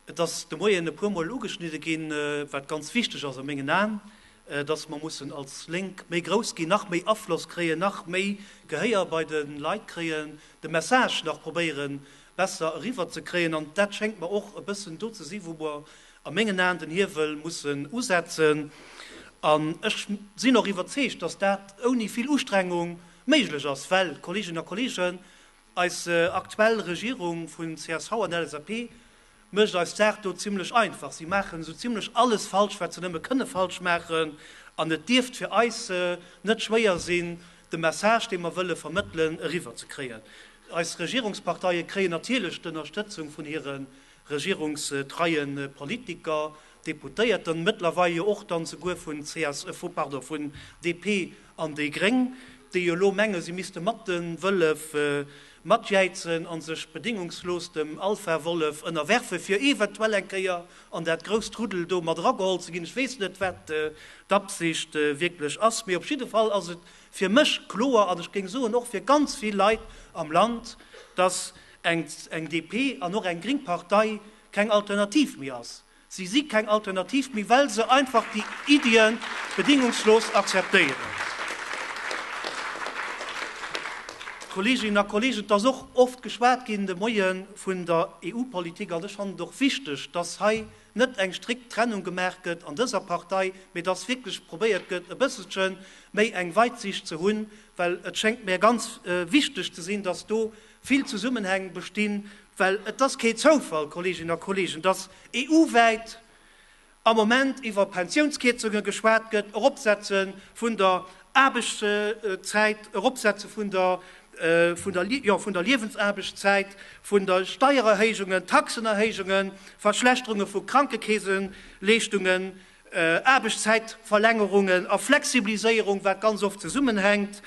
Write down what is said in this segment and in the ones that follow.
Et ass de Moien e puermol ugeschnidde ginn, wat ganz wichteg ass a mengen Aen, dass mer mussen als Lénk méi grouss ginn, nach méi Afloss kréien, nach méi Gehéier bei de Leit kréien, de Message nach probéiere besser eriwwerzekréien. An dat schéngt mer och e bëssen do ze sinn, wou mer a mengen Aen den Hiewel mussen usetzen. An ech sinn och iwwerzeegt, dass dat ouni vill Ustrengung méiglech ass, well, Kolleeginnen a Kolleegen, eis aktuell Regierung vun csv an LSAP mécht eis d'Saach do zimlech einfach. Si maachen esou zimlech alles falsch, wat se nëmme kënne falsch maachen. An et dierft fir eis net schwéier sinn, de Message, dee mer wëlle vermëttelen, eriwwerzekréien. Eis Regierungsparteie kréien natierlech d'Ënnerstëtzung vun hire regierungstreie Politiker, Deputéierten, mëttlerweil jo och dann souguer vun CS, vu, pardon, vun DP an déi Gréng, déi jo elo menge si misste mat de Wëllef matjäizen a sech bedingungslos dem Alpha-Wollef ënnerwerfe fir eventuell eng Kéier an dat grousst Ruddel do mat erageholl ze ginn. Ech weess net, wat d'Absicht wierklech ass, mee op jidde Fall ass et fir mech kloer, an ech géing soen och fir ganz vill Leit am Land, dass eng DP an och eng gréng Partei keng Alternativ méi ass. Si si keng Alternativ méi, well se einfach déi Iddie bedingungslos akzeptéieren. Kolleeginnen a Kolleegen, et ass och oft geschwat ginn de Moie vun der EU-Politik an ech fannen et och wichteg, dass hei net eng strikt Trennung gemaach gëtt an dëser Partei, mee dass wierklech probéiert gëtt, e bësselche méi eng Weitsicht ze hunn, well et schéngt mär ganz wichteg ze sinn, dass do vill Zesummenhäng bestinn, well et ass kee Zoufall, Kolleeginnen a Kolleegen, dass EU-wäit am Moment iwwer Pensiounskierzunge geschwat gëtt, Eropsetze vun der Aarbechtszäit, Eropsetze vun der, vun der, jo, vun der Liewensaarbechtszäit, vun der Steiererhéijungen, Taxenerhéijungen, Verschlechterunge vu Krankekeeseleeschtungen, Aarbechtszäitverlängerungen a Flexibiliséierung, wat ganz oft zesummenhänkt,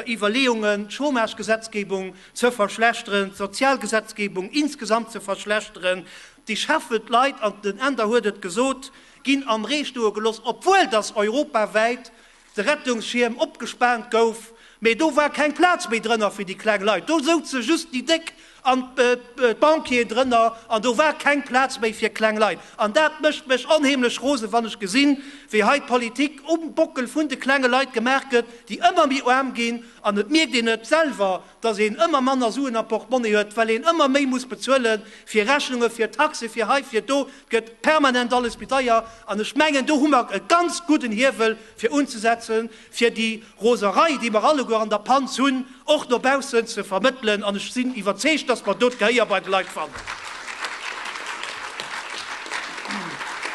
Iwwerleeungen, d'Chômagegesetzgebung ze verschlechteren, d'Sozialgesetzgebung insgesamt ze verschlechteren. Déi schaffend Leit, an den Änder huet et gesot, ginn am Ree stoe gelooss, obwuel datt europawäit de Rettungsschierm opgespaant gouf, mee do war keng Plaz méi drënner fir déi kleng Leit. Do souze just déi Déck an d'Banquieren drënner an do war keng Plaz méi fir kleng Leit. An dat mécht mech onheemlech rosen, wann ech gesinn, wéi hei d'Politik um Bockel vun de klenge Leit gemaach gëtt, déi ëmmer méi aarm ginn. An et mierkt een et selwer, dass een ëmmer manner Suen am Portmonnie huet, well een ëmmer méi muss bezuele fir Rechnunge, fir Taxen, fir hei, fir do. Et gëtt permanent alles méi deier. An ech mengen, do hu mer e ganz gudden Hiewel, fir unzesetzen, fir déi Roserei, déi mer alleguer an der Panz hunn, och no baussen ze vermëttelen. An ech sinn iwwerzeegt, dass mer do d'Gehéier bei de Leit fannen.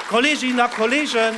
Kolleeginnen a Kolleegen,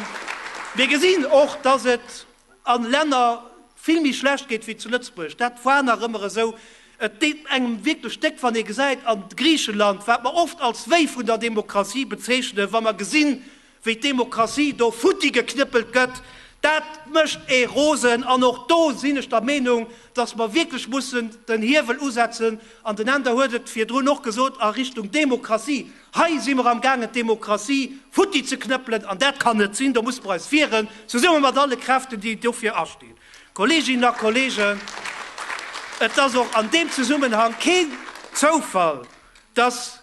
mir gesinn och, dass et a Länner vill méi schlecht geet wéi zu Lëtzebuerg. Dat war nach ëmmer esou. Et deet engem wierklech déck, wann ee gesäit an Griichenland, wat mer oft als Wéi vun der Demokratie bezeechnen, wa mer gesinn, wéi d'Demokratie do futti geknëppelt gëtt, dat mécht ee rosen. An och do sinn ech der Meenung, dass mer wierklech mussen den Hiewel usetzen, an den Änder huet et virdrun och gesot, a Richtung Demokratie. Hei si mer amgaangen d'Demokratie futti ze knëppelen, an dat kann net sinn. Do musse mer eis wieren, zesumme mat alle Kräften, déi dofir astinn. Kolleeginnen a Kolleegen, et ass och an deem Zesummenhang keen Zoufall, dass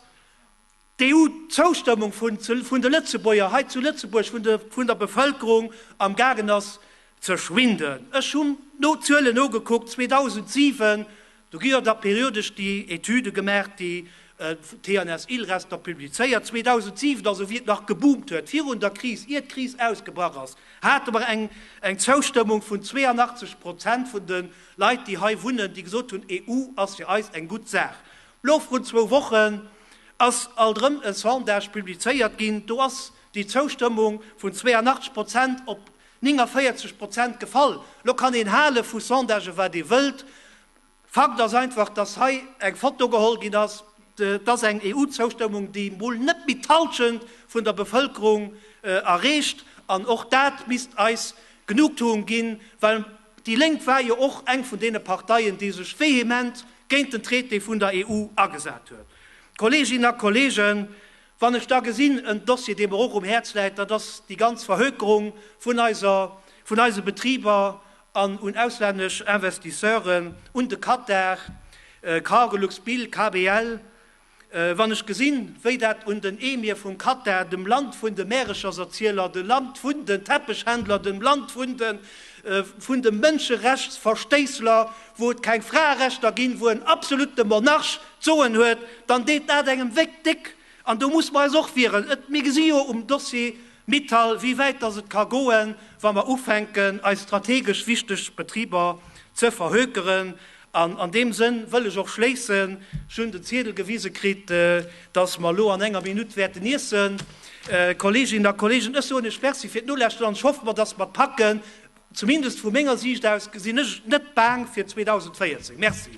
D'EU-Zoustëmmung vun de Lëtzebuerger hei zu Lëtzebuerg, vun der Bevëlkerung am gaangen ass ze schwinden. Ech hunn no Zuelen nogekuckt, 2007, do gi jo da periodesch déi Etüde gemaach, déi d'TNS-ILReS da publizéiert, 2007, also wéi et nach geboomt huet, virun der Kris, ier d'Kris ausgebrach ass, hate mer eng Zoustëmmung vun 82 Prozent vun de Leit, déi hei wunnen, déi gesot hunn, EU ass fir eis eng gutt Saach. Lo vrun zwou Wochen ass alt erëm e Sondage publizéiert ginn, do ass déi Zoustëmmung vun 82 Prozent op 49 Prozent gefall. Lo kann een hale vu Sondagen, wat ee wëllt. Fakt ass einfach, dass hei eng Foto geholl ginn ass. Et ass eng EU-Zoustëmmung, déi mol net méi d'Hallschent vun der Bevëlkerung erreecht. An och dat misst eis Genugtuung ginn, well Déi Lénk war jo och eng vun deene Parteien, déi sech vehement géint den Traité vun der EU agesat huet. Kolleeginnen a Kolleegen, wann ech da gesinn, en Dossier, dee mer och um Häerz läit, dat ass déi ganz Verhökerung vun eiser, vun eise Betriber an un auslännesch Investisseuren, un de Katar, Cargolux, Bill, KBL. Wann ech gesinn, wéi dat un den Emir vum Katar, dem Land vun de Märecherserzieler, dem Land vun den Teppechhändler, dem Land vun de vun de Mënscherechtsverstéissler, wou et keng Fraerechter ginn, wou en absolute Monarch d'Soen huet, dann deet dat engem wéck déck. An do musse mer eis och wieren. Et, mir gesi jo um Dossier Mittal, wéi wäit dass et ka goen, wa mer ufänken, eis strategesch wichteg Betriber ze verhökeren. An an deem Sënn wëll ech och schléissen. Ech hunn den Ziedel gewise kritt, dass mer elo an enger Minutt wäerten iessen. Kolleeginnen a Kolleegen, ech soen Iech Merci fir d'Nolauschteren an ech hoffe mer, dass mer et packen. Zumindest vu menger Siicht aus gesinn ech net baang fir 2014. Merci.